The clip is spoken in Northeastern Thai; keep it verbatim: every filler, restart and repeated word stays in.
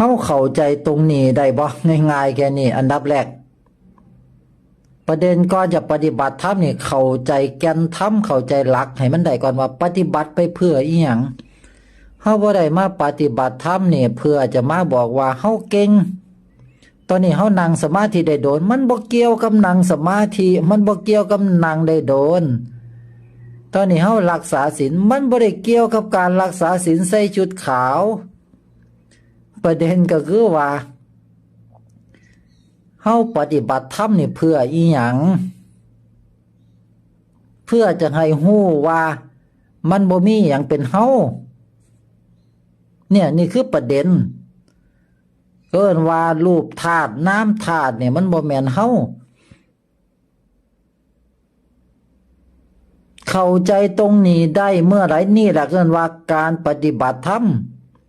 เฮาเข้าใจตรงนี้ได้บ่ ง่ายๆแค่นี้ อันดับแรก ประเด็นก่อนจะปฏิบัติธรรมนี่ เข้าใจแก่นธรรม เข้าใจหลักให้มันได้ก่อนว่าปฏิบัติไปเพื่ออีหยัง เฮาบ่ได้มาปฏิบัติธรรมนี่ เพื่อจะมาบอกว่าเฮาเก่ง ตอนนี้เฮานั่งสมาธิได้โดน มันบ่เกี่ยวกับนั่งสมาธิ มันบ่เกี่ยวกับนั่งได้โดน ตอนนี้เฮารักษาศีล มันบ่ได้เกี่ยวกับการรักษาศีลใส่ชุดขาว ประเด็นก็คือว่า เฮาปฏิบัติธรรมนี่เพื่ออีหยัง เพื่อจะให้ฮู้ว่ามันบ่มีหยังเป็นเฮา เนี่ย นี่คือประเด็น เอิ้นว่ารูปธาตุนามธาตุเนี่ย มันบ่แม่นเฮา เข้าใจตรงนี้ได้เมื่อไหร่ นี่แหละเอิ้นว่าการปฏิบัติธรรม